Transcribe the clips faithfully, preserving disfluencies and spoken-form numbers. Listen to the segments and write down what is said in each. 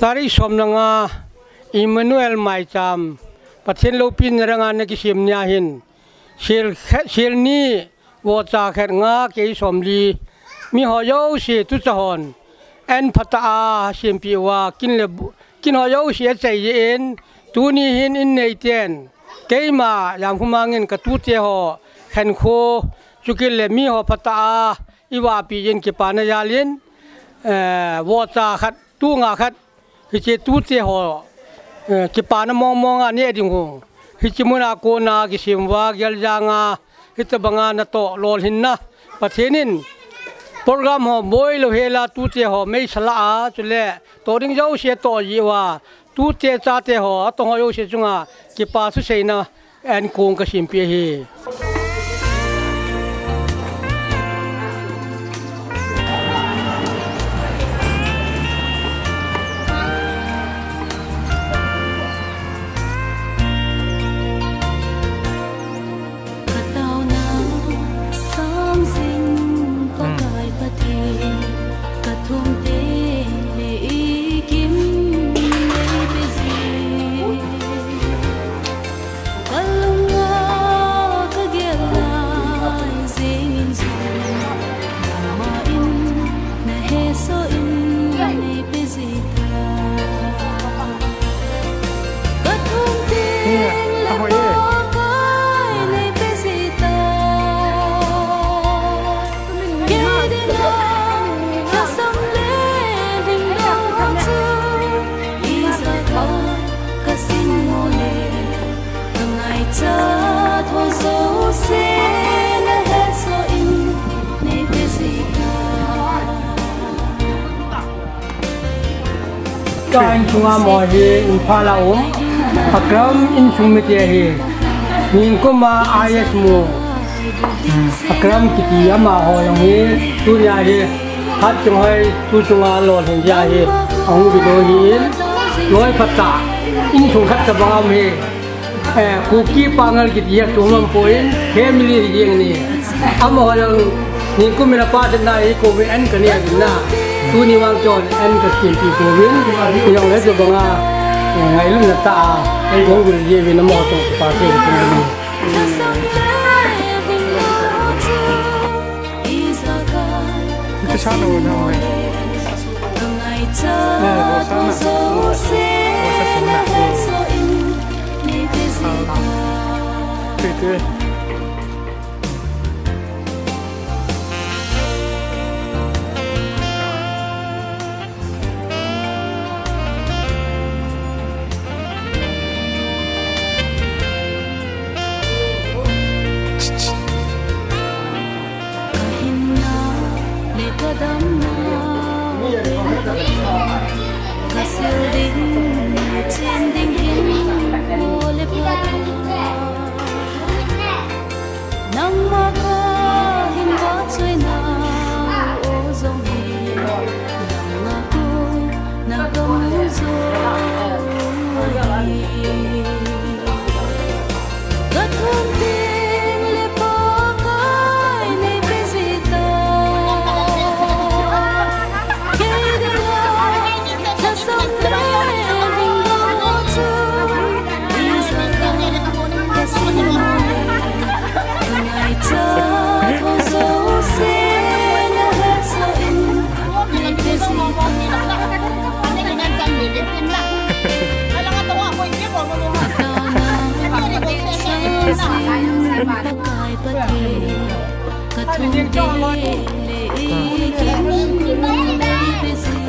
Tarik som le nga, Emmanuel maicham, Pathen loupina ranga na kisem nia hin, sel khat, sel ni, vocha khat nga kei som li, mi ho jouse tucha hon, an phatah a sempeh uva, kin le bu-, kin ho jouse achai jeh in, tuni hin in neiten, keima Jamkhomang in ka tute ho khenkho, chukit le mi ho phatah a, i vahpi jeh in kipana jal in, eh, vocha khat, tu nga khat, hiche tute ho, eh, kipana mong mong a neh ding u. Hiche muna kona kisem uva, geljang a, hitabanga natoh lolhinna. Pathen in, program ho boi lou hela tute ho meisa lah a, chule, toh ding jouse toh jeh uva, tute chate ho, atong ho jouse chunga, kipa thuseina, an kong ka sempeh ahi. Ka taona sang jing Pakai Pathen, ka thum teng le i kin nei pe jing. Ka lunga ka gel ngai jing in jong, nangma in na hesoh in nei pe jing ta. Ka thum teng le Pakai nei pe jing ta. Kei dinga lhasam le lhingdong ho chu, i jal a ka sin mo le, ka ngaichat ho jouse na hesoh in nei pe jing ta. Ka insung a mo hi Imphal a um, Akram insung mite ahi. Nikum a I S mu, Akram kiti amaho jong hi, tunia hi, Hatchunghoi, tu chunga lolhin dia hi, ahung video hi in, loi phatah, insung khat tabang aum hi. Eh, Kuki Pangal kiti hi atum aum poi, family hi jeng ni. Amaho jong nikum in apa den na hi, komin an ka nei uvin na. Tuni vang chun an ka sempeh pouvin. Jong le chu banga, eh, ngailutna tah a, kong vil jeh uvin amaho tong pa ke ni. Ito sana una, eh. Eh, Rosana. Rosa Sina. Ito, ito, eh. Ka hinna le ka damna, ka sil ding, chen ding hin, o le pha. Nangma ka hin vahchoina, o jong hi, nangma ko, na ka mu jo hi. Ka thum teng le Pakai nei pe jing ta. Kei dinga lhasam le lhingdong ho chu, i jal a ka sin mo le, ka ngaichat ho jouse na hesoh in nei pe jing ta. Ka taona sang jing Pakai Pathen, ka thum teng le i kin nei pe jing.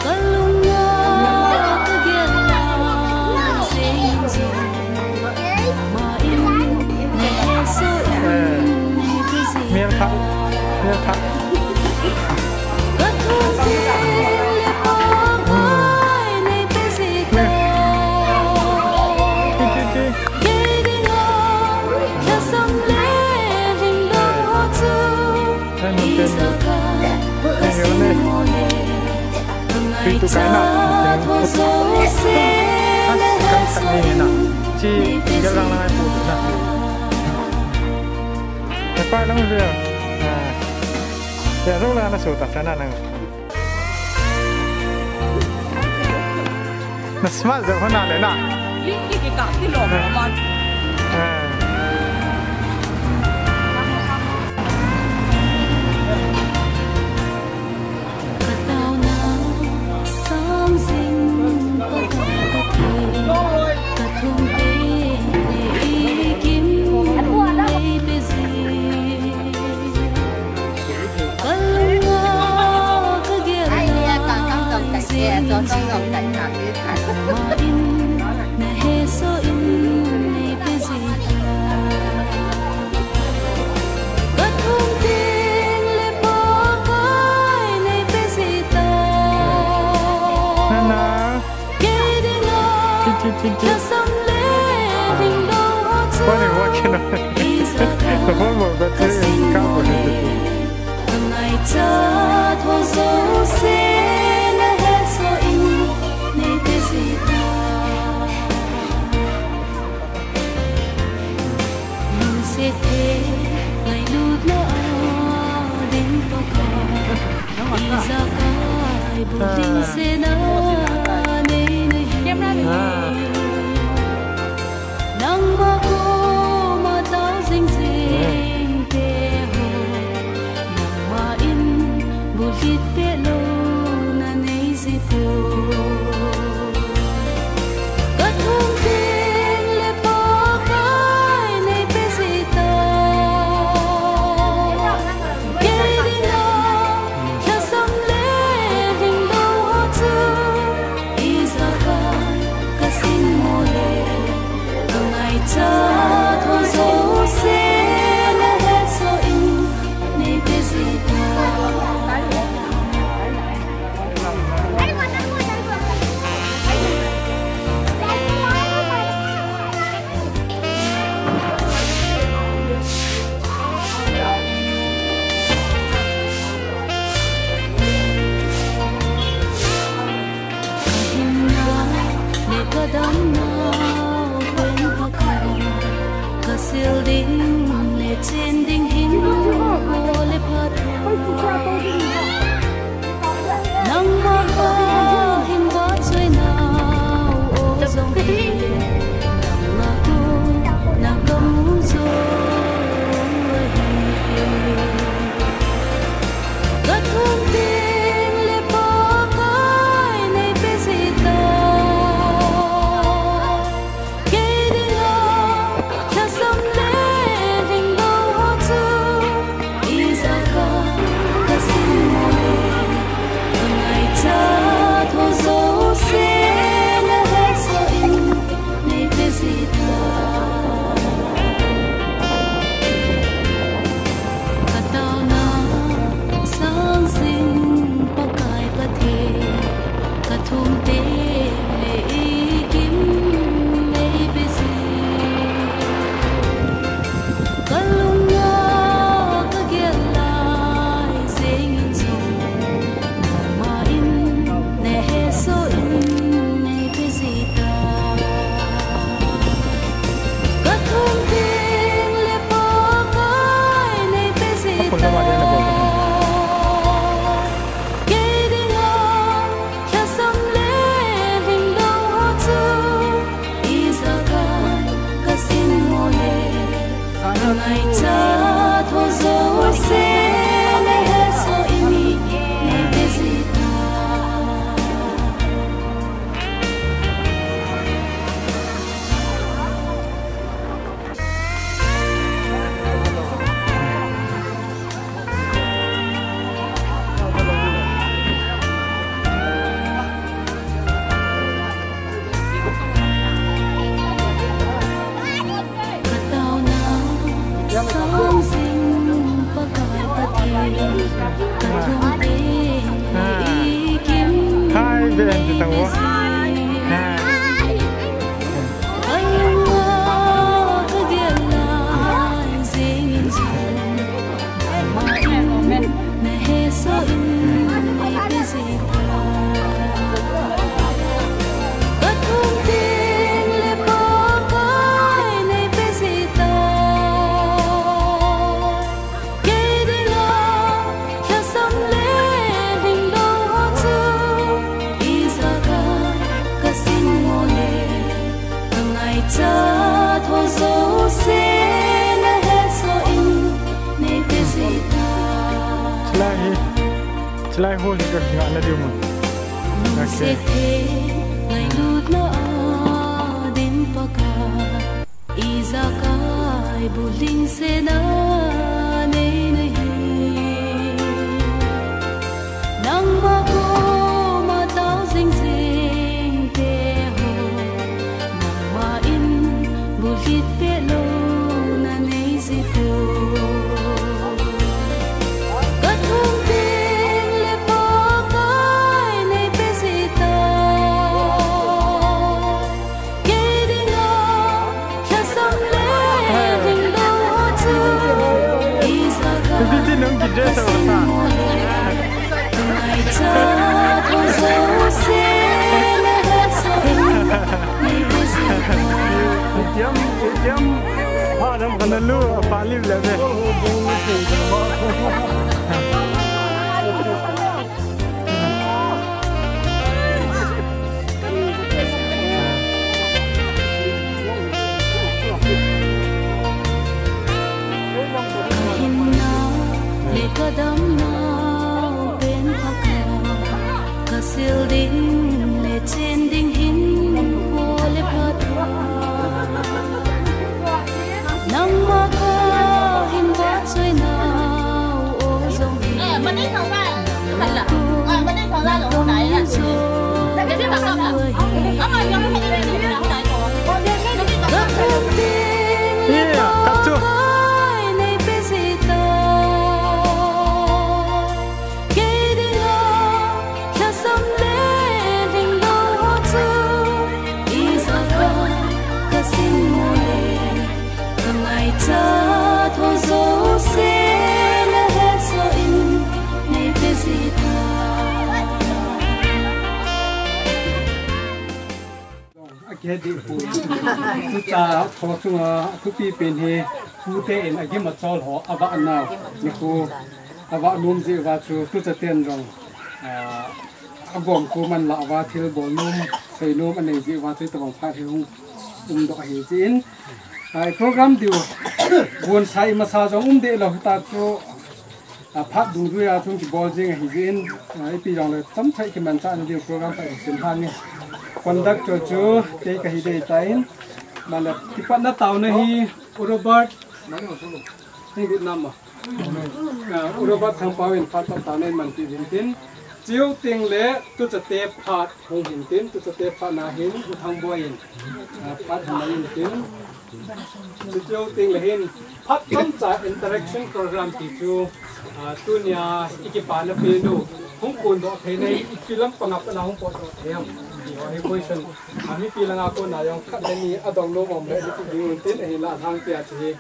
Ka lunga ka gel ngai jing jong, nangma in na hesoh in nei pe jing. Mel kha, mel kha. Ka thum teng le Pakai nei pe jing ta. Kei dinga lhasam le lhingdong ho chu, i jal a ka sin mo le, ka ngaichat ho jouse na hesoh in nei pe jing ta. Ya, rong la na so ta sana nang. Na smart jo hona le na. Ling ki ki ka ti lo ma. Eh. Nana. Why are you walking? The whole world, that's it. Camera. Nangma koma tao jing jing te ho, nangma in buhit pe lou na nei ji poi. Ka thum teng le Pakai nei pe ji tai. Kei dinga lhasam le lhingdou ho chu ijakai ka sin mo le, ka ngaichat ho jouse na hetsoh in nei pe ji tai. Ka hinna le ka damna pen Pakai, ka sil ding le chen ding hin ho le phat ho. Nangma ka hin vahchoina u o jong hi, nangma kona ka mu jo ahi. Ka thum teng le Pakai nei pe ji tai. Kei dinga lhasam le lhingdou ho chu ijakai ka sin mo le, ka ngaichat ho jouse na hetsoh in nei pe ji tai. Ka taona sang jing Pakai Pathen, ka thum teng le i kim nei pe ji. Ka lungna ka gel lai jeng in jong, nangma in na hetsoh in nei pe ji tai. Ka thum teng le Pakai nei pe ji tai. Kei dinga lhasam le lhingdou ho chu ijakai ka sin mo le, ka ngaichat ho jouse na hetsoh in nei pe ji tai. Ka taona sang jing Pakai Pathen, ka thum teng le i kim nei pe ji. Hi, Ben, tita wo. Hi. Ka lungna ka gel lai jeng in jong, nangma in na hetsoh in nei pe ji tai. Ka thum teng le Pakai nei pe ji tai. Kei dinga lhasam le lhingdou ho chu ijakai Lai hol hi ka kinga na diu mun. Nung se the ngailutna a din Pakai, ijakai bulhing sena nei nahi. Nangma koma tao jing jing te ho, nangma in bulhit peh louna nei ji poi. Ka thum teng le Pakai nei pe ji ta. Kei dinga lhasam le lhinglou ho chu ijakai ka sin mo le. Ka ngaicha tho jouse na hetsa in nei pe ji ta. Itiam, itiam, pha dam kana lu, pha lim le be. Ka hinna le ka damna pen Pakai, ka sil ding le chen ding hinkho le phatna. Nangma ka hin vahchoi nau o jong hi. Ka thum teng le Pakai nei pe ji ta. Kei dinga lhasam le lhinglou ho chu ijakai ka sin mo le. Ka ngaicha tho jouse na hetsa in nei pe ji ta. A kihe deh poi. Tucha tho chunga thupi pen hi pute in agim achol ho avah nau. Nikho avah nom jeh uva chu tucha ten jong, ah, agom ko man lah uva thil bol nom, sei nom anei jeh uva chu tabang phat hi hung umdoh ahi jeh in. Ah, program diu gon sai masa jong um deh lou hita chu. A phat dungjui a chung kibol jing ahi jeh in, a, ipi jong le chomcha i kimanchah na diu program pa i sim hang e. Conductor chu kei kahi dei tan, mala kipatna taona hi U Robert, hung lut nam a. A, U Robert Thangpao in phat pat taona in manpi uvin tin. Chuteng le tuchate phat hung hin tin, tuchate phat na hin U Thangboi in, a, phat hung in tin. Chuteng le hin phat chomcha interaction program ti chu, a, tunia i kipana pen u hung kondoh theina hi ipi lampang a pat a hung potdoh thei ham ti ho hi question, a, mipi langa kona jong khat le ni adong nom um le ipi ding un tin, ahinla lhangpi a chu hi,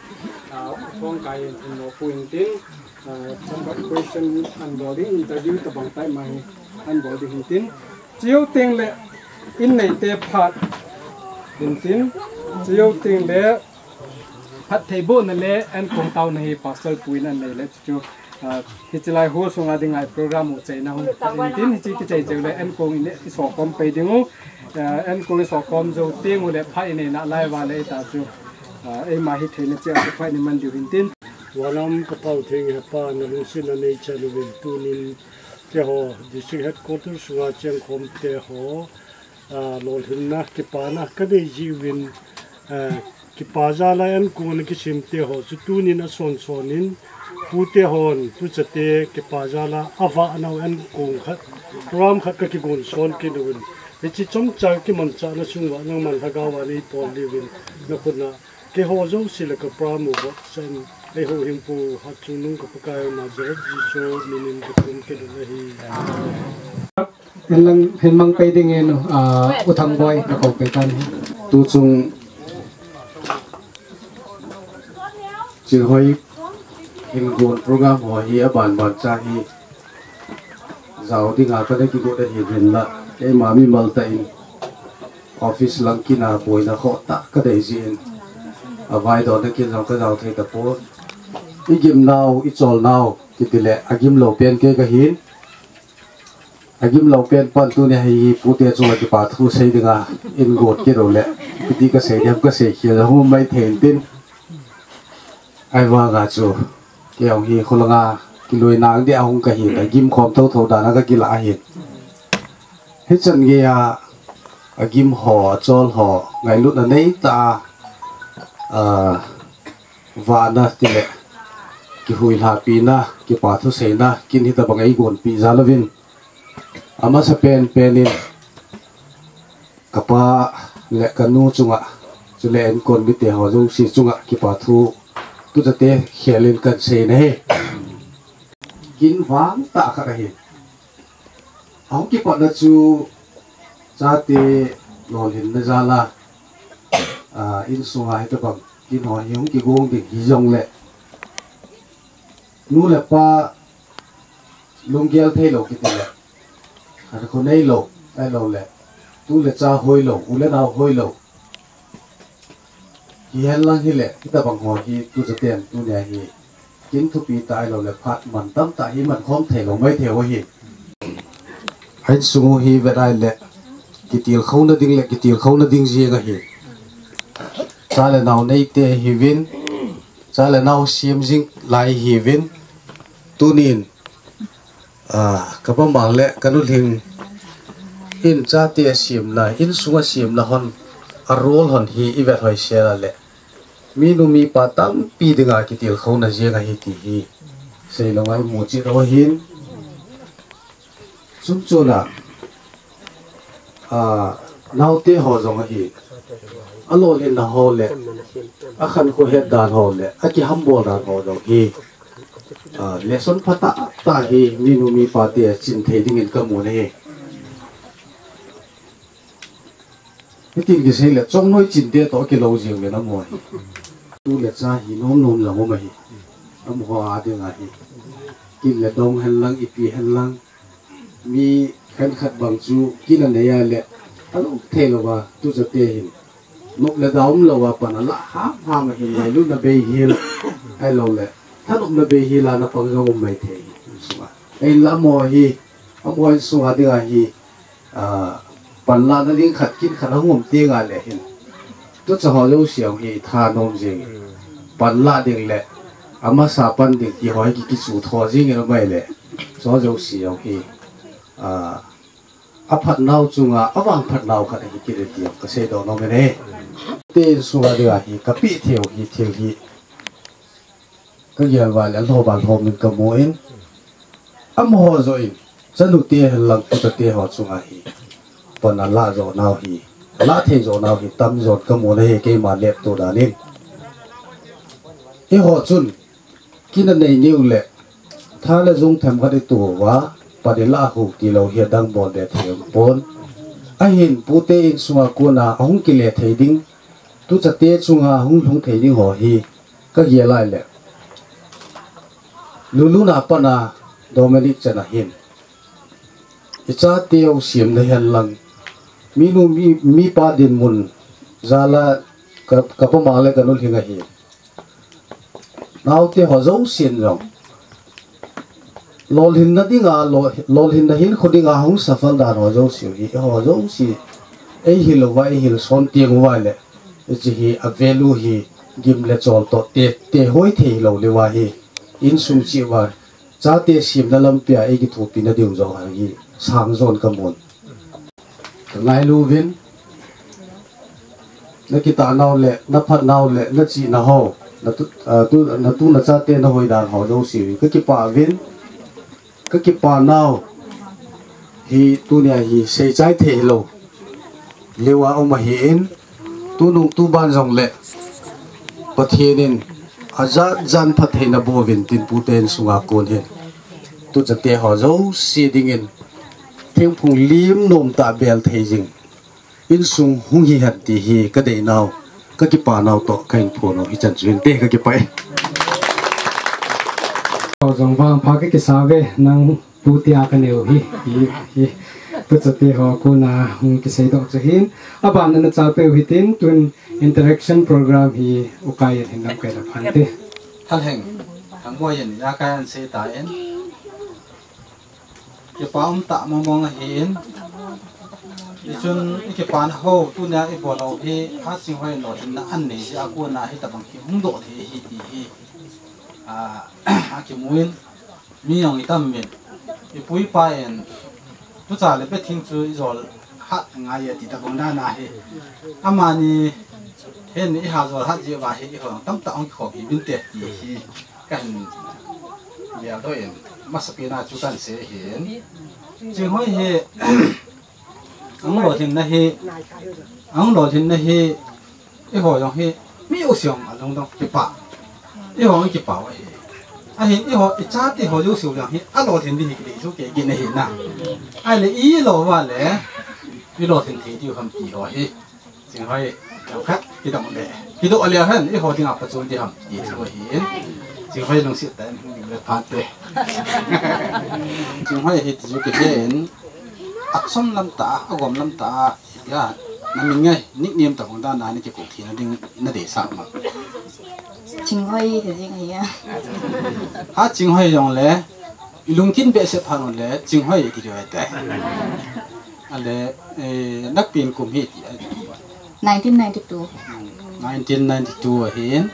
a, U Thangkai in hin mo pu in tin, a, chomkhat question an bol ding, interview tabang tah ma hi an bol ding hin tin. Chuteng le in neite phat hin tin. Chuteng le phattheibohna le ankong taona hi Pastor pu in anei le chu, ah, hiche lai hall sunga dinga program u cheina hung phat in tin, hiche kichai cheu le ankong in i sokhom pai ding u, ah, ankong i sokhom jou teng u le phat i neina lai uva le ita chu, ah, eima hitheina cheh a chu phat i man diu hin tin. Vanlam ka Pau Theng, he Pa, na lungsetna nei chan uvin tunin keiho District Headquarters sunga chengkhom teho, ah, lolhinna kipana ka nei jiuvin, ah, kipa jal a ankong ana kisem teho chu tunin ason son in pute hon tuchate kipa jal a avah nau ankong khat, program khat ka kigon son kit uvin. Hiche chomcha kimanchahna sung uva nangman lhagao a nei pol diuvin na khut na keiho jouse le ka program u bohchan, eiho hingpu Hatchungnung ka Pakai u Nazareth Jesu min in ka thum kit u ahi. Hin lang, hin mang pai ding in, ah, U Thangboi na kou pai tan. Tu chung Chinghoi in gon program ho hi aban ban cha hi jao dinga kana kigot ahi uvin la, keima mimal tah in office lang kina boina khoh tah ka nei jeh in, avaidohna kin jong ka jao thei tapon. I gimnau, i cholnau kiti le agimlou pen kei kahin. Agimlou pen pan tunia hi pute chunga kipa thu sei dinga in got kit u le, kiti ka sei diam ka sei khel hung um mai thei in tin. Ahivanga chu kei jong hi kholanga Kilui nang dia hung kahi, ka gim khom tho tho dan a ka kila ahi. Hichan gei a, a gim ho, a chol ho, ngailutna nei ta, a, vana tile, kihuilhapi na, kipa thuseina, kin hitabang ei gonpi jal uvin. Amasa pen pen in, ka pa le ka nu chunga, chule enkol mite ho jouse chunga, kipa thu, tuchate khel in kan seina ahi. Kin vang ta khat ahi. Ahung kipatna chu chate lolhinna jal a, a, insunga hitabang, kin ho hi hung kigong ding hijongle. Nu le pa lunggel thei lou kiti le. Khankho nei lou, ahilou le. Tu le cha hoi lou, u le nao hoi lou. Hihen lang hile, hitabang ho hi tuchaten tunia hi. Kin thupi ta ahilou le phat man tamtah hi man khom thei lou maithei u ahi. A insung u hi vet ahile, kitilkhouna ding le, kitilkhouna ding jeng ahi. Cha le nao neite hiuvin, cha le nao sem jing lai hiuvin, tunin, a, ka pa Mang le ka nu Lhing in chate asemna, insung asemna hon, a role hon hi i vet hoisel a le, minu mipa tampi dinga kitilkhouna jeng ahi ti hi seilou ngai mu chi ro hin. Chun chun a, a, naote ho jong ahi. A lolhinna ho le, a khankho het dan ho le, a kihambol dan ho jong hi. A, lesson phatah tah hi minu mipa te chin thei dingin ka mu ahi. Hitin kisei le, chongnoi chinte toh kilou jing uvin amaho hi. Tu le cha hi nom nom lang um ahi. Amaho a ding ahi. Kin le dong hen lang, ipi hen lang. Mi khenkhat bang chu kin anei a le, alou thei louva, tuchate hin. Nop le da umlouva pan ala ham ham ahin, ngailutna bei hel, ahilou le. Thanopna bei hel a na pang jong um maithei hi, sunga. Ahinla amaho hi, amaho insunga ding ahi, a, panlahna ding khat kin khat ahung um teng a le hin. Tucha ho jouse hi thanom jing. Panlah ding le, amasa pan ding ti ho hi ki, kichu tho jing in amai le. Chu jouse hi, a, aphatnau chunga, avangphatnau khat ahi kit e ti ka seidoh nom e. Te insunga ding ahi, ka peh thei u hi thil hi. Ka gel uva le, alhoba lhom in ka mu in. Amaho joh in, chanu te hen lang, tuchate ho chunga hi. Pan alah joh nau hi. Alah thei joh nau hi, tam jon ka mu ahi, keima lepto dan in. Eiho chun, kin anei niu le, tha le jung themkhat i to uva, pan i lah u tilou hi adang bol be thei um pon. Ahin, pute insunga kona, ahung kile thei ding, tuchate chunga, hung lhung thei ding ho hi, ka gel a le. Luluna pana Dominic chana hin. I chateu semna hen lang. Minu, mi, mipa dinmun jal a ka, ka pa Mang le ka nu Lhing ahi. Naote ho jousen jong. Lolhinna dinga, lo, lolhinna hinkho dinga hung suffer dan ho jouse hi, ho jouse. Ei hil uva, ei hil son teng uva le. Hiche hi a value hi gim le chol toh te, te hoi thei lou le uva hi. Insung cheh uva. Chate semna lampi a ei kithopina diu jong hi sang jon ka mun. Ka ngailu uvin, na kitah nau le, na phat nau le, na chihna ho, na tu, ah, tu, na tu na chate na hoi dan ho jouse hi ka kipah uvin, ka kipah nau hi tunia hi seichai thei lou. Leu a um ahin, tunung tuban jong le, Pathen in, ajat jan phattheina boh uvin tin pute insunga kon hin. Tuchate ho jouse dingin, thingphung lim nom tah bel thei jing. Insung hung hi hen ti hi ka dei nau, ka kipah nau toh ka hin phon u hichan chu hinte ka kipah e. Jong vang pha ka kisa uve nang. Tutia ka neu hi, hi, hi. Tuchate ho kona hung kiseidoh chu hin. Aban na chapeu hitin tun interaction program hi ukai in hin lamkai la phante. Thalheng, thangmoi in, ya kai an sei ta in. Kipa um tah mong mong ahin. Hichun i kipana ho, tunia i bol ho hi, ha sing hoi lo, in na an nei si a kona hitabang ki hung doh thei hi ti hi. A, a kimu in. Mi jong itam uvin. Ipu ipa in tucha le bething chu ijol hat ngai e ti tabang dan ahi. Amani hin iha jol hat jeh uva hi eiho tamtah hung kikhop uvinte ti hi kahin geldoh in, masapen a chu kahin sei ahin. Chinghoi hi ahung lolhinna hi, ahung lolhinna hi, eiho jong hi mi u siam alung dong kipah. Eiho jong kipah u ahi. Ahin eiho, ichate ho jouse u jong hi alolhin ding hi kidei chu kei gin ahi na. Ahile ilo uva le ilolhin thei diu ham ti ho hi. Chinghoi, khat kidong le, kidong le hen eiho dinga pachun ding ham ti chu ahin. Chinghoi lungset tah in hung ding le phante. Chinghoi hi ti chu kihen. Achom lam tah a, agom lam tah a, ya, namin ngai, nickname tabang dan a nakikop theina ding nadeisah ma? Chinghoi ti jing ahi a. Ha, Chinghoi jong le, ilungkin behseh phat un le Chinghoi ti diu ahi tai. Ale, eh, napen kum hi ti ahi. Nineteen ninety-two. Nineteen ninety-two ahin.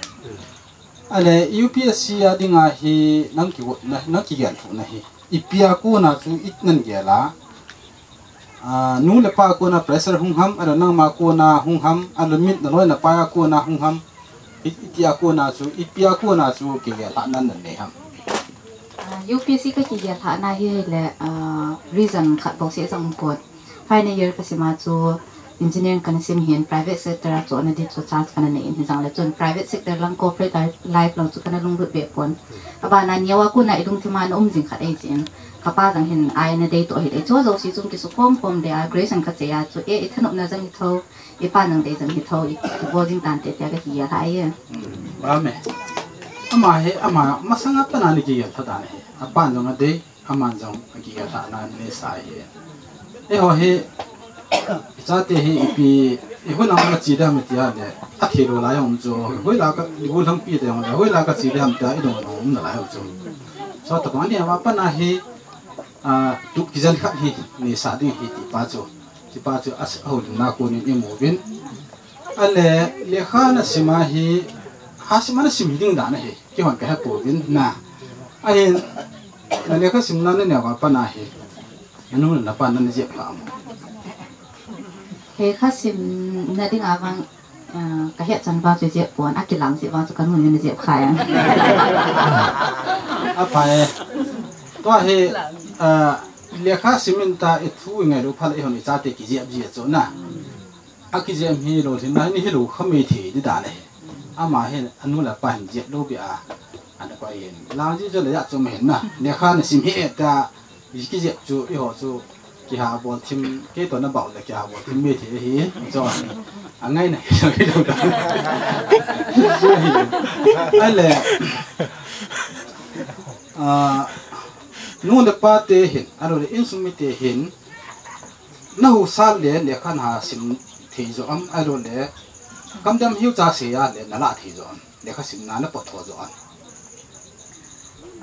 Ale, U P S C a dinga hi nang kigot na, nang kigel lhuh na hi ipi a kona chu i nan gel a? Ah, nu le pa a kona pressure hung ham, ahilou nangma kona hung ham, ahilou min naloi napai a kona hung ham, i, iti a kona chu, ipi a kona chu kigel lhahna nan nei ham? Ah, U P S C ka kigel lhahna hi le, ah, reason khat bou seh jong um pon. Final year ka sim a chu engineering kana sim hin, private sector a chohna ding chu chance kana nei in, hijong le chun private sector lang, corporate li-, life lang chu kana lunglut be pon. Abana neo a kona ilungthim a na um jing khat ahi jeh in, kapa jong hin ai na dei toh hile, chu jouse chu kisukhom khom le a, graduation ka chai a chu, e, i thanopna jong hi tho, i pan jong dei jong hi tho, i, i bol jing tante tia ka kigel lhah ahi. Hmm, ba me. Ama hi, ama masang a pat a na kigel lhah dan ahi. Apan jong adei, aman jong akigel lhahna nei sa ahi. Eiho hi, ichate hi ipi, i hun a ma chi dam tia le, athei lou lai um chu, hoila ka, i gol hang pi te jong le, hoila ka chi dam tia i dong dong um nalai um chu. So, tabang ni ama pat a hi, ah, tup kijen khat hi nei sa ding ahi ti pa chu. Ti pa chu a, ahoulimna kon in i mu uvin. Ale, lekha na sim a hi, ha sim a na sim hi ding dan ahi. Kihon ka he pouvin na. Ahin, na lekha simna na neo a pat a hi, na nu le na pa in nana jep lha am? Lekha simna ding a vang, ah, ka het chan vang chu jep pon, akilang jeh vang chu ka nun in ana jep kha e. Aphai. Tua hi, ah, lekha sim in ta i thu i ngailu phat le eihon ichate kijep ji a chu na. Akijep hi lolhinna hi hilou kha maithei ding dan ahi. Ama hin anu le apa hin jep lou beh a, ana koi hin. Lang ji chu le ja chu ma hin na. Lekha na sim hi e ta, i kijep chu, eiho chu, kiha bol thim, kei toh na bol le kiha bol thim maithei ahi. Chu angaina hilou dan. Chu hi. Ahile, ah, nu le pa te hin, ahilou le insung mite hin, na husa le lekha na sim thei jo am, ahilou le kamdam hiu cha sei a le na la thei jo am, lekha simna na pot tho jo am?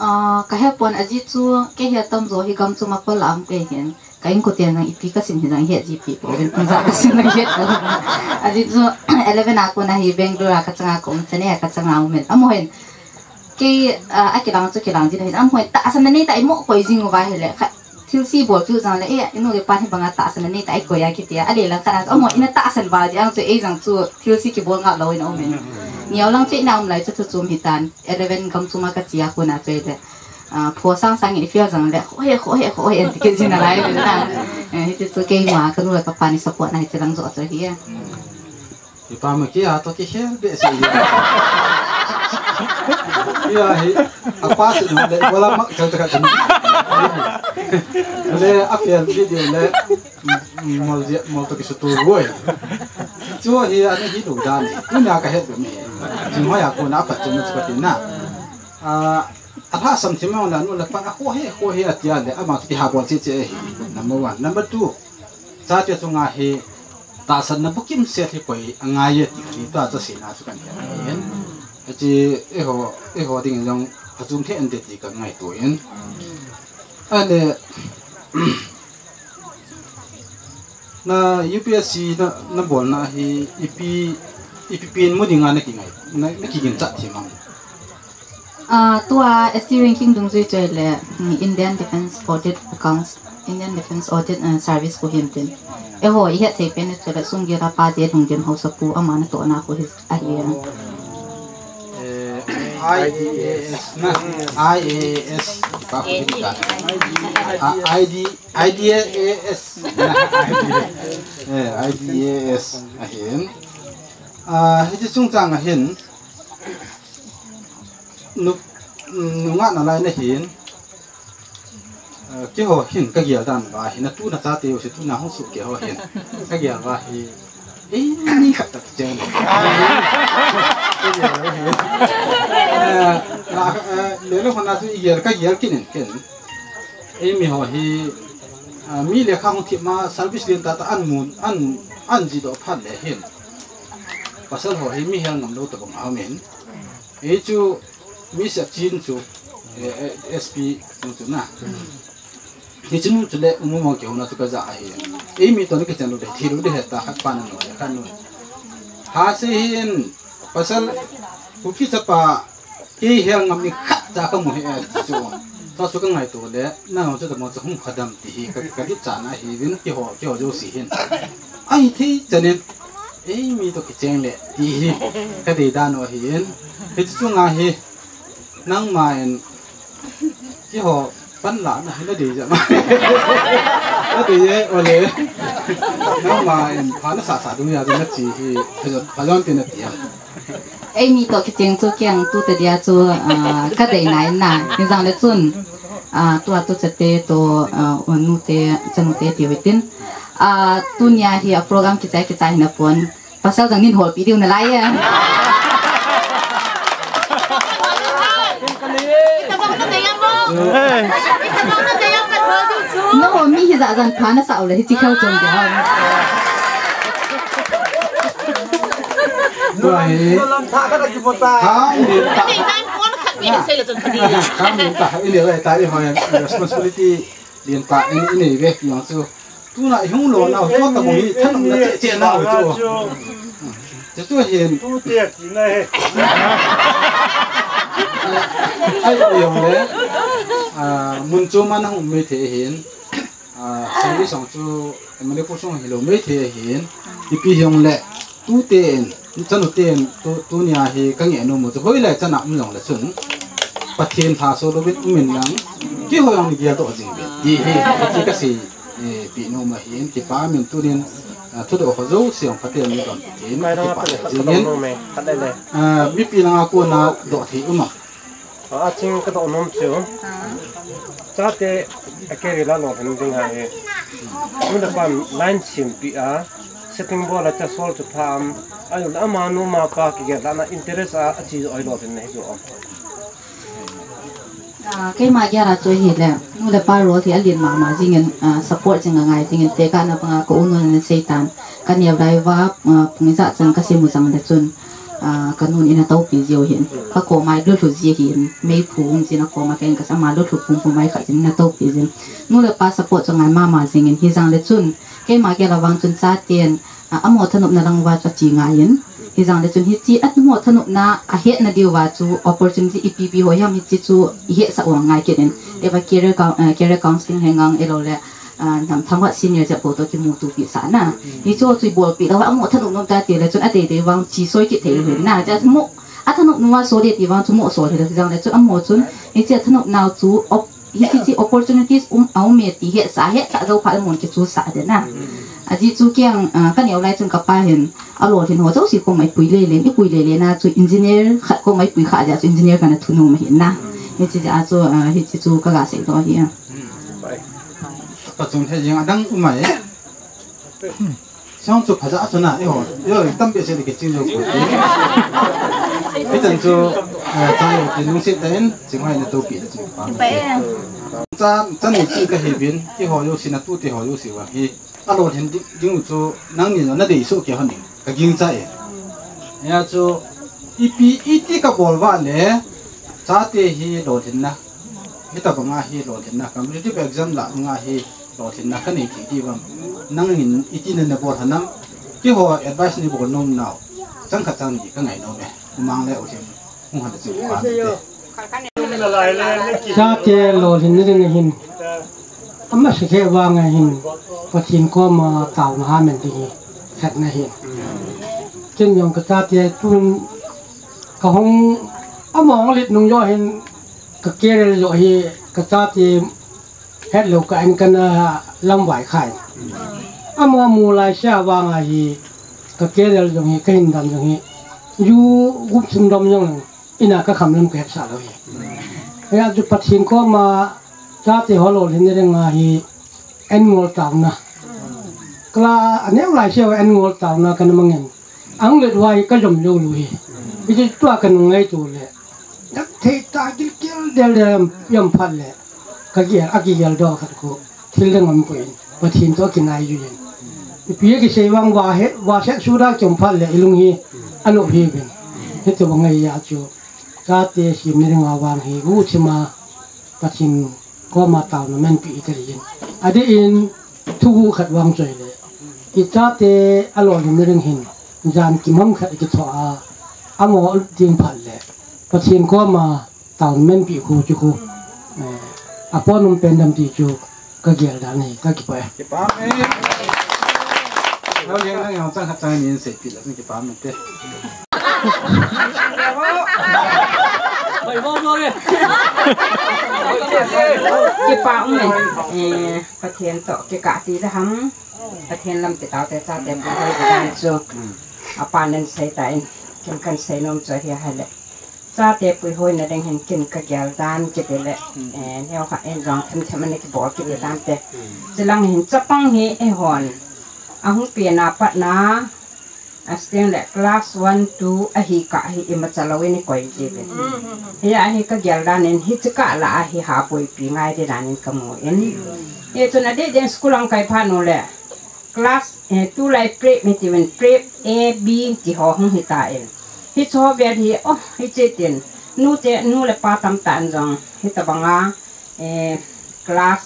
Ah, ka he pon, ajeh chu kei hi atam jo hi gam chom a kol a um kei hin, ka inkoten jong ipi ka sim hi jong het ji pi pouvin, tun ja ka sim jong het pouvin. Ajeh chu eleven a kon a hi Bangalore a ka chang a ka um, Chennai a ka chang a um in. Amaho hin kei, ah, akilang chu kilang jin ahi. Amaho hin tahsan na nei ta, i mo koi jing uva ahile, kha, thilse bol chu jong le, e, i nu le pa hi banga tahsan na nei ta, i koi a kiti a. Ale lang khat a chu, amaho in atahsan val jeh a chu, ei jong chu thilse kibol ngap lou in aum in. Neo lang chu ina um lai chu thu chom hitan, eleven gam chom a ka che a kon a chu ahile, ah, pho sang sang in i fail jong le, kho he, kho he, kho he, an ti kit jin nalai uvin na. Eh, hiti chu keima ka nu le ka pa in support na hiti lang jo chu ahi e. Ipa ma kia to kikhel be se. Ia hi, apa se no le, wala mak chang chang chang. Le, a fail video le, mol je, mol to kisutu ruai. Chu hi, ani hi lu dan. Tu nia ka het be mi. Chu ma ya ko na pa chu ma chu ka ti na. Ah, alhasam thim jong le, anu le pa a kho he, kho he atia le, ama chu kiha bol che che hi. Number one. Number two. Chate chunga hi tahsanna bukim set hi koi angai e ti hi tua chu seina chu kan he in. Achi eiho, eiho ding jong achung the ante ti kan ngaito in. Ahile, na U P S C na, na bolna hi ipi, ipi pen mu dinga na kingai, na, na kiginchat thim am? Ah, tua S T ranking dungjui chu ahile, mm, Indian Defence Audit Accounts, Indian Defence Audit, uh, Service khu hin tin. Eiho, ihet thei pen chu le sunggel a pa te lhung din hausa pu ama natohna khu hi ahi. Eh, I A S na, I A S, pa khu hi ka. Ah, I D, I D A S na, eh, I D A S ahin. Ah, hiche chungchang ahin. Nu, nungah nalai nahin, eh, keiho hin kagel dan uva hi, natu nachate jouse tuna hung soh keiho hin. Kagel uva hi, eh, ni khat tah kicheng. Kagel uva hi. Eh, na, eh, lele hon a chu igel, kagel kit in ken. Eimi ho hi, ah, mi lekha hung thip ma service lien tah tah an mun, an, an jidoh phat le hin. Pasal ho hi mi hel ngam lou tobang aum in. Hichu mi sep chin chu, eh, eh, S P nu chu na. Hichu nu chu le umu mong kihouna chu kaja ahi. Eimi toh ni kichen lou de, thi lou de heta khat pa na no, khat nu. Hase hin pasal Kuki chapa kei hel ngam ni khat cha kamu hi e ti chu. Tua chu kangaito le, nang chu tamo chu hung khadam ti hi ka, kadei chan ahi vin keiho, keiho jouse hin. Ahithei chan in, eimi toh kicheng le ti hi kadei dan u ahin. Hichu chunga hi, nangma in keiho panlahna hi nadei jeh ma. Nadei e, ole. Nangma in pha nasah sah dungjui a nache hi, phajon, phajon tin nati a. Eimi toh kicheng chu kei ang tu tadia chu, ah, kadei nai na. Hijeng le chun, ah, tua tu chate toh, ah, nute, chanute tiu hitin. Ah, tunia hi a program kichai kichai hina pon. Pasal jong nin holpi diu nalai e. Nangho mi hijat jan pha nasah u le hichi khel chom dia. Tua hi. Lam tha ka da ki pota. Khang lien tah. Khang lien tah. I le le ta i hoi responsibility lien tah in, i nei ve ti jong chu. Tuna i hung lo nau chu tabang hi thanopna cheh cheh nau chu. Chu chu hin. Tu te ki na he. Ai jong le. Ah, mun chu man hung mei thei hin. Ah, service jong chu Manipur sung hilou mei thei hin, ipi hijong le, tute in, chanu ten, tu, tunia hi kangeh nom u chu hoilai chana um jong le chun, Pathen lhaso louvin um in lang, keiho jong ni geldoh jing uvin. Ti hi, ti kasei, eh, pi nom ahin, kipa min tunin, ah, thudoh ho jouse jong Pathen in don tin, kipa jing in. Ah, mipi langa kona doh thei um am. A, ching kadoh nom chu. Chate a career la lolhin ding ahi. Nu le pan line sempi a, setting bol a cha sol chu pha am. Ahilou le ama nu ama pa kigel lhahna interest a, ache joh a lolhin na hi chu am. Ah, keima gel a chu ahile, nu le pa role hi alen mama jing in, ah, support jing angai jing in, tekahna banga ka u nun in asei tan. Ka neo lai uva, ah, pung ijat chan ka sem u jong le chun. Ah, ka nun in atoupi jiu hin, ka koma alulhu ji hin, meiphu um jin akoma ken ka sa ama lulhu pum pum mai kha jin atoupi jin. Nu le pa support chu ngai mama jing in hijong le chun, keima gel a vang chun chaten, ah, amaho thanopna lang uva chu ache ngai in. Hijong le chun hiche amaho thanopna ahetna diu va chu opportunity ipi ipi ho hiam hiche chu ihetsah u angai kit in. Tua career coun-, ah, career counseling hi ngang ahilou le, ah, nam thangvah senior jep ho toh kimutopi sah na. Hichu chu ibolpi lou, amaho thanop nom ta ti le chun adei dei vang chu soi kit thei u hin na. Chu mo, athanop nom a sol e ti vang chu mo sol hi le jong le chun amaho chun, hiche athanop nau chu op-, hiche chi opportunities um, aum e ti hetsah, hetsah jou phat le mun kichu sah de na. Ajeh chu kei ang, ah, ka neo lai chun ka pa hin, alolhin ho jouse koma ipui lele, ipui lele na chu engineer khat koma ipui kha jeh a chu engineer kana thunom ahi na. Hiche jeh a chu, ah, hiche chu ka ga seidoh ahi a. Pachun he jeng adang umai. Song chu phaja chu na, eiho, eiho, tampi se le kiching jou ko. Hichan chu, eh, chang jou ti lungset tah in, chingvai na topi le ching pa. Chan, chan ni ching kahi uvin, eiho jouse na tute ho jouse vang hi. Alolhin ding, ding u chu, nangni jong nadei soh kei hon in, ka gingcha e. Hia chu, ipi, iti kabol uva le, chate hi lolhinna. Hitabanga hi lolhinna, competitive exam lah banga hi lolhinna kanei thei diu vang. Nangin iti nana bol ham, keiho advice nei bol nom nau. Chang khat chang ni kangai nom e. Umang le u hin, hung han chu pa ni te. Chate lolhinna ding ahin, amasa kei vang ahin, Pathen koma taona ha men ding hi khatna ahin. Ken jong ka chate tun ka hung, ama hung lit nung joh hin ka career joh hi ka chate hetlou ka en kana lamvai khai. Ama mu lai sia vang ahi ka career jong hi ka hin dam jong hi ju gup sum dam jong ina ka kham lam ka hepsa lou hi. Hia chu Pathen koma chate ho lolhinna ding ahi en ngol taona. Kala aneo lai sia en ngol taona kana mangin. Ang le duai ka jom lou lou hi. Iti tua ka nung ngaito le. Dak thei ta gilkel del del jam phat le. Ka gel, a kigel doh khat khu. Thil dang um poi. Pathen toh kinai ju yin. Ipi kisei vang va he, va se suda kium phat le ilung hi. Ano hi bin. Hiti bang ngai ya chu. Chate simna dinga vang hi. Guchima Pathen koma taona menpi ita yin. Adeh in thugu khat vang choi le. I chate alolhinna ding hin. Jan kimang khat kitho a. Amo ding phat le. Pathen koma taona menpi khu chu khu. Eh, apon um pen dam ti chu ka gel dan hi ka kipah e. Kipah e. Lo leng lang yang chang khat chang ni sei pi la kipah e te. Kipah um e. Eh, Pathen toh kikah ti da ham. Pathen lam ti tau te chate puihoi dan chu. Apa nen sei ta in. Ken kan sei nom chu hi a hile. Chate puihoina ding hin ken ka gel dan kiti le. Eh, neo kha en jong them them ani kibol kiti dan te. Chilang hin chapang hi eihon. Ahung pi na pat na. Asting le class one, two ahi kah hi imacha lou in ikoi ji ve. Hia hi ka gel dan in hichi kah la ahi ha boipi ngai di dan in ka mu in. Hichun adeh deh in school ang kai phat nu le. Class, eh, tulai prep mi ti ven prep A, B ti ho hung hita in. Hichi ho vel hi, oh, hichi tin. Nu te, nu le pa tamtah in jong. Hita banga. Eh, class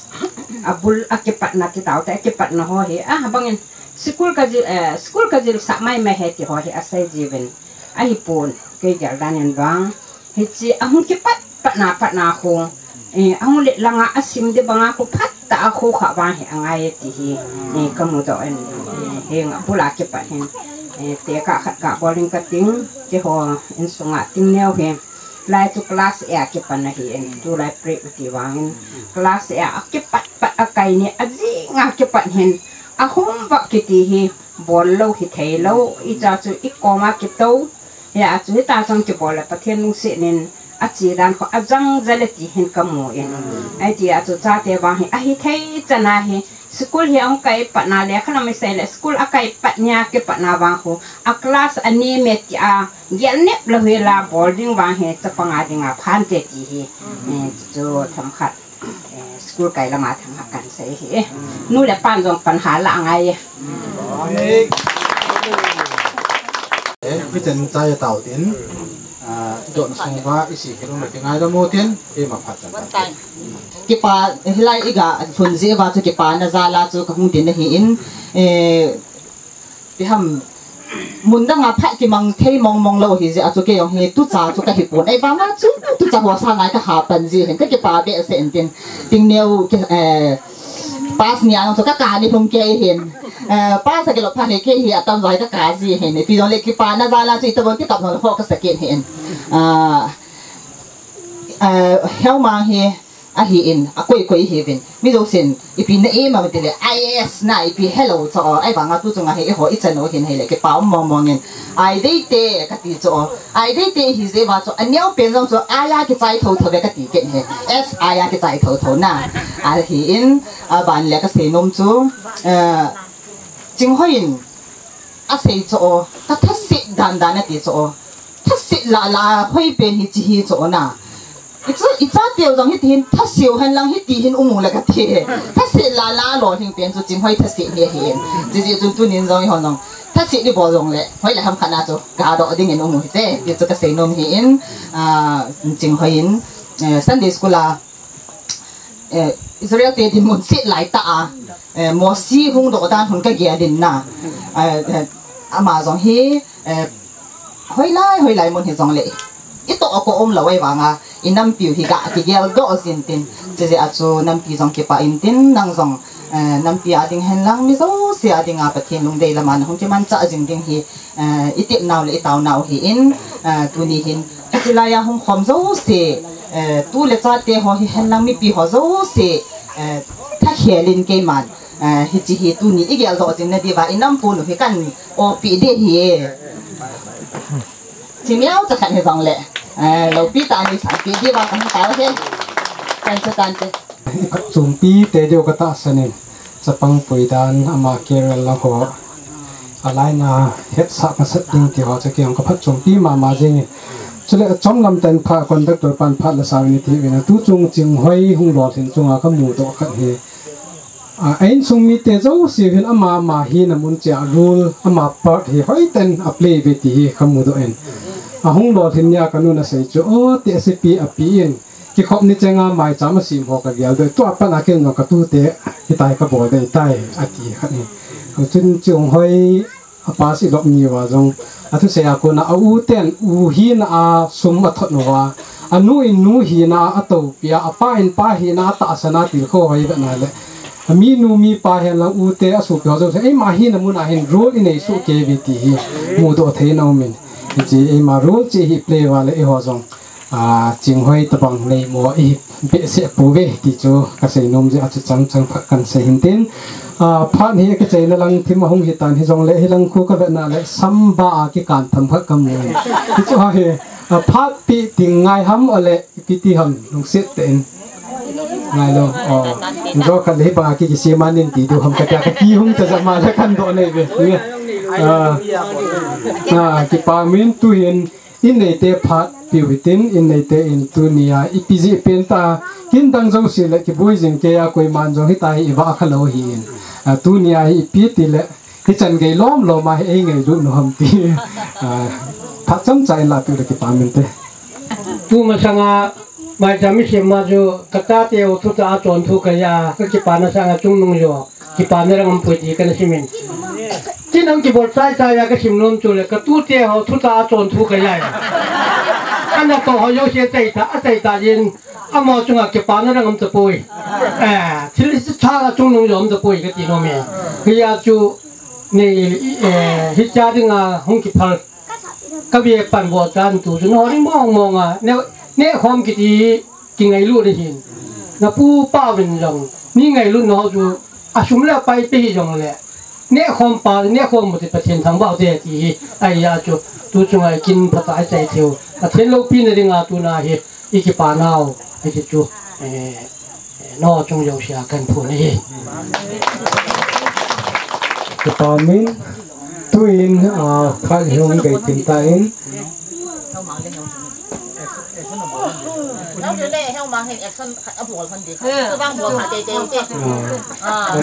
abul a kipatna ti tau te, a kipatna ho hi, ah, bangin, school ka jil, eh, school ka jil sah mai mai he ti ho hi, asei ji ven. Ahipon, kei gel dan in vang. Hichi, ahung kipat, patna, patna ho. Eh, ahung let langa, asim di banga ho, phat ta a ho kha vang hi, angai ti hi. Eh, ka mu doh in, eh, heng abul a kipat hin. Eh, te ka khat ka bol in ka ting, ti ho, in sunga ting neo hi. Lai chu class A a kipat na hi in, tulai prep ti vangin. Class A a kipat pat a kai ni a jing a kipat hin. A homework kiti hi bol lou hi thei lou. I cha chu i koma kitou. Hia chu hita chang kibol le Pathen lungset in a chi dan kho a jang jale ti hin ka mu in. Ai ti a chu chate vang hi a hi thei chana hi. School hi ahung kai patna le, khalam isei le, school a kai pat nia kipatna vang khu. A class a ni me ti a, gel nep lou hi la, bol ding vang hi, chapang a ding a, phan te ti hi. Eh, chu, chu, themkhat. Eh, school kai lama themkhat kan sei hi. Eh, nu le pan jong pan ha la ngai. Eh, mi chen chai tau tin. Ah, don sung va isi kilom le kingai da mo tin, eh, ma phat chan. Kipa, hilai iga, lhun jeh uva chu kipana jal a chu kahung din ahi in, eh, pi ham, mun dang a phat kimang thei mong mong lou hi jeh a chu kei jong hi tucha chu kahi pon. Ahivang a chu tucha ho sanga kaha pan ji hin kakipa behseh in tin. Ting neo ki, eh, pass ni a chu kaka ni lhung kei hin. Eh, pass a kilop phat le kei hi atam vai kaka ji hin. Pi jong le kipana jal a chu itobang kitap nol ho kasa kei hin. Ah, eh, helmang hi Ahi in, akoi koi hi vin. Mi jousen, ipi na aim am tile, I A S na, ipi helou cho, ahivang a tu chunga hi, eiho, ichan u hin hile, kipa um mong mong in. Ai dei te, kati cho, ai dei te hi jeh uva cho, aneo pen jong cho, ai a kichai tho tho ve kati ken he. S ai a kichai tho tho na. Ahi in, aban le kasei nom chu, eh, Chinghoi in, asei cho, ka thasit dan dan ati cho, thasit la la, hoi pen hi chi hi cho na. Ichu, icha teu jong hiti hin, thasiu hen lang hiti hin um u le kati. Thasit la la lolhing pen chu Chinghoi thasit hi ahi in. Chi chi chun tunin jong eiho nong. Thasit di bol jong le, hoi le ham khat na chu, ga doh ding in um u hite. Ti chu kasei nom hi in, ah, Chinghoi in, eh, Sunday school a, eh, Israel te dinmun sit lai ta a, eh, Mosi hung doh dan hun kagel in na. Eh, eh, ama jong hi, eh, hoilai, hoilai mun hi jong le. Itoh a ko um lou ahivang a, I nampiu hi ga kigeldoh jin tin, chujeh a chu nampi jong kipah in tin, nang jong, eh, nampi a ding henlang mi jouse a dinga Pathen lungdei lama nahung kimanchah jing ding hi, eh, i tepnau le i taonau hi in, eh, tuni hin, hiche laiya hung khom jouse, eh, tu le chate ho hi henlang mipi ho jouse, eh, thakhel in keiman, eh, hiche hi tuni i geldoh jing na diuva i nampunu hi kan opi ding ahi. Chi miau cha khat hi jongle, eh, loupi tah ni sangpi diuva kan tao hi. Kan cha tante. Phatchompi te diu ka tahsan in, chapang pui dan ama career lang ho, a line a hetsah masat ding ti ho chu kei jong ka phatchompi mama jing in. Chule chomlam tah in phat conductor pan phat la sa uvin ti uvin, tu chung Chinghoi hung lolhin chunga ka mudoh khat hi. A, a insung mite jouse hin ama ama hina mun cheh a role, ama part hi hoitah in a play uve ti hi ka mudoh in. A hung lolhin nia ka nun asei chu, o, tehsepi api in, kikhop ni chenga maicham asem ho ka geldoh, tua pat a kei jong ka tute hitia ka bol ding ahitai, ati khat in. Chun Chinghoi a pass i lop ni uva jong, a thusei a kona a u ten u hina a sum a thot uva, a nu in nu hina a toupia, a pa in pa hina a tahsan a tilkhou hoi vetna le, a mi nu mi pa henlang u te a sopi ho jouse, eima hina mun a hin role i nei soh kei uve ti hi mudoh thei na um in. Hiche eima role cheh hi play uva le eiho jong, a, Chinghoi tabang neimo i behseh pouve ti chu ka seinom jeh a chu chang chang phat kan sei hin tin. A, phat hi ka cheina lang thim a hung hitan hijongle hilang khu ka vetna le sam ba a kikan tham khat ka mu in. Hichu ahi, a, phat pi ting ngai ham ole ipi ti ham lungset tah in. Ngai lou, o. Jo khat le hi bang a ki, kisem a nin ti diu ham ka tia ka kihung cha jama le kan doh nei uve. A, a, kipa min tu hin, in neite phat piu hitin, in neite in tunia ipi jeh pen ta, kin dang jouse le kiboi jing kei a koiman jong hitia hi i vah kha lou ahin. A, tunia hi ipi ti le, hichan gei lom lom a hi ei ngailut u ham ti. A, phat chomcha in la piu le kipa min te. Tu masanga, maicham i sem ma chu, ka chate u thu cha a chon thu ka ja, ka kipana sanga chungnung jo. Kipana rang um poi ti kana sim in. Tin ang kibol chai chai a ka sim nom chu le, ka tute ho thu cha a chon thu ka ja. Ana to ho jouse chai ta, a chai ta jin, amaho chunga kipana rang um tapoi. Eh, thil cha a chungnung jo um tapoi ka ti nom e. Hia chu ni, eh, hicha dinga hung kiphal. Ka bia pan bol chan tu chu nao ding mong mong a, ne, neh khom kiti kingailut ahin. Na pu pa uvin jong, nei ngailut nao chu, a sum le pai pe hijongle, neh khom pa, neh khom mu ti Pathen thangvah u te ti hi, ahi a chu, tu chunga i kin phat a i chai thei u. Pathen loupina dinga tuna hi, i kipa nau, hiche chu, eh, nao chung jouse a kan phon ahi. Kipa min, tuin, ah, phat hi hung gei tin ta in. Nau le, heu mang hin action khat a bol hon di. Chu vang bol khat tei tei u te. Ah.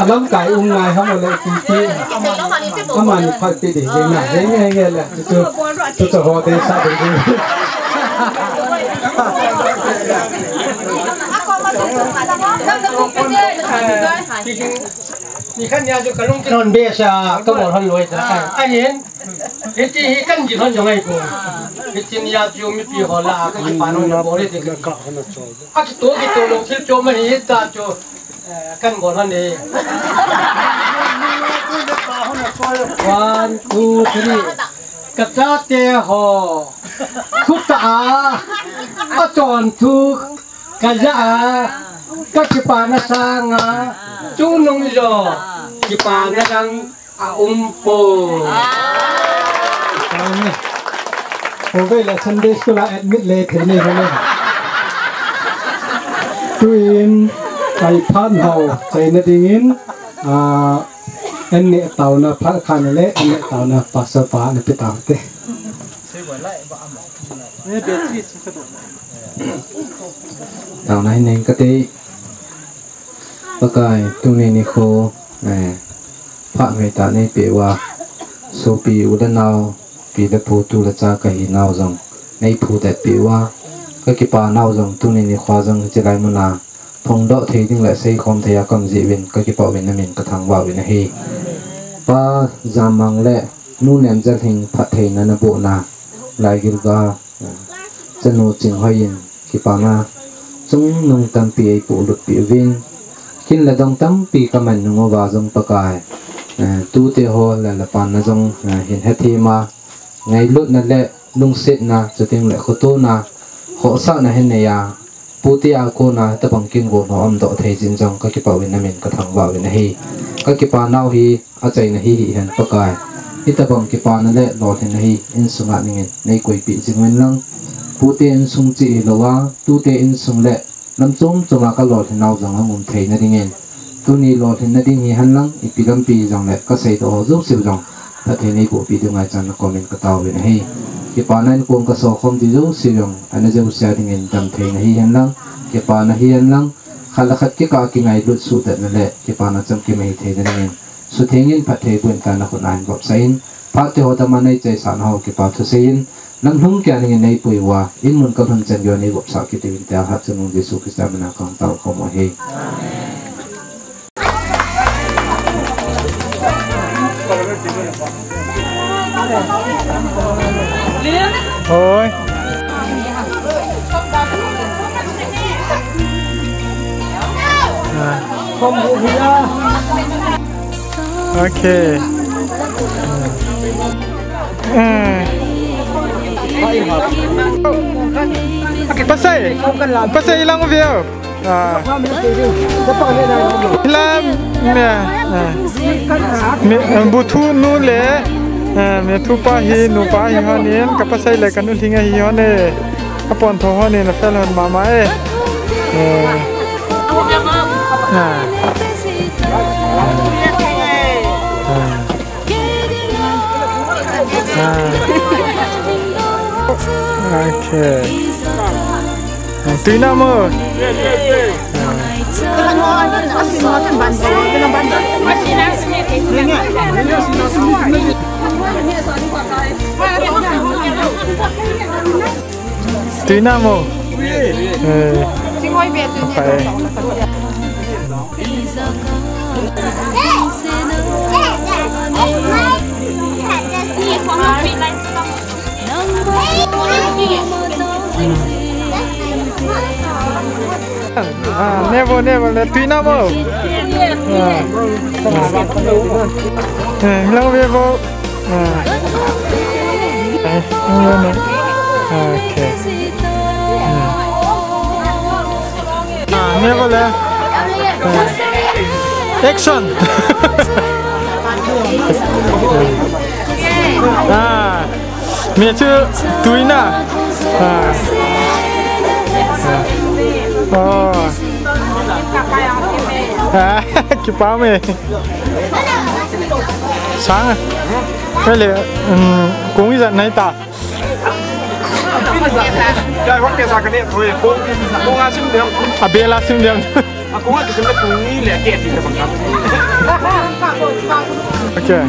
A lamkai um ngai ham le ti ti. Amani phat pe ding ding na. Henge henge le. Chu chu chu ho te sa ding ding. Ni khat nia chu ka lungthim hon be sa ka bol hon loi ta. Ahin. Hiti hi kan ji hon jong ai ko. Hiti nia chu mipi ho la ka kipa hon bol le ti ka. A chu to ki to lo thil cho ma hi ta chu. Eh, kan bol hon e. One, two, three. Ka chate ho. Khuta a. A chon thu. Ka ja a. Ka kipana sanga. Chungnung jo. Kipana dang. A um poi. Amen. Ove la Sunday school a admit le thei nei hole. Tuin, ai phat ho, chaina dingin, ah, an neh taona phat khat le, an neh taona pastor pa na pe tau te. Taona hin nei ka te. Pakai, tuni nikho, eh, phat ngai ta nei pe uva, sopi u le nau, pi le pu tu le cha ka hi nau jong, nei phu det pe uva, ka kipa nau jong, tuni nikho jong, hiche lai muna, phongdoh thei ding le seikhom thei a ka um jeh uvin, ka kipah uvin na min ka thangvah uvin ahi. Pa Jamang le Nu Nemjalhing phattheina na bohna, Laigilga, eh, chanu Chinghoi in, kipana chungnung tampi eipoh lutpeh uvin, kin le dong tampi kaman nung uva jong Pakai, eh, tute ho le le pana jong, eh, hin hethem a, ngailutna le lungsetna, chuteng le khotona, khohsahna hin neiya, pute a kona tabang kin gon ho umdoh thei jin jong kakipah uvin, namin kathangvah uvin ahi. Kakipanau hi achaina hi hihen Pakai. Hitabang kipana le lolhinna hi insunga dingin neikoipeh jing uvin lang, pute insung cheh hilouva, tute insung le lam chom choma kalolhinnau jong aum theina dingin, tuni lolhinna ding hihen lang, ipi lampi jongle kaseidoh ho jouse jong phatthei neibohpeh diu ngaichatna komin kataovin ahi. Kipana in kong kasokhom di jouse jong, ana jousea dingin damtheina hihen lang, kipana hihen lang, khat le khat kikah a kingailut suhtatna le kipana chamkim ahi theina dingin, suthengin phatthei boh in tia nakhut a hin vopsah in, phat teho tama neichaisahna ho kipa thusei in, lamlhung kia dingin neipui uva, in mun kalhun chan geiya neivopsah kit uvin tia Hatchungnung Jesu Christa mina kahung taokhom u ahi. Oi. Ah. Ok. Eh. Pasai, pasai ilang view. Ah. Ilang me, ah. Me, eh, bu thu nu le, eh, me thu pa hi, nu pa hi honin, ka pasai le ka nu lhinga hi hon e. Ka pon tho honin, a fel hon mama e. Eh. Ah. Ah. Ah. Ok. Tui na mo. Tui na mo. Eh. Pai. Ah, never, never, le tui na mo. Ah. Ah. Eh, lang ve bo. Ah. Eh, no, no. Ah, okay. Ah. Ah, never le. Ah. Action. Ah. Me chu tui na. Ah. Ah. Oh. Ah, kipa me. Sang. Hele, um, kong ijat nai ta. Abela sim dem. Okay.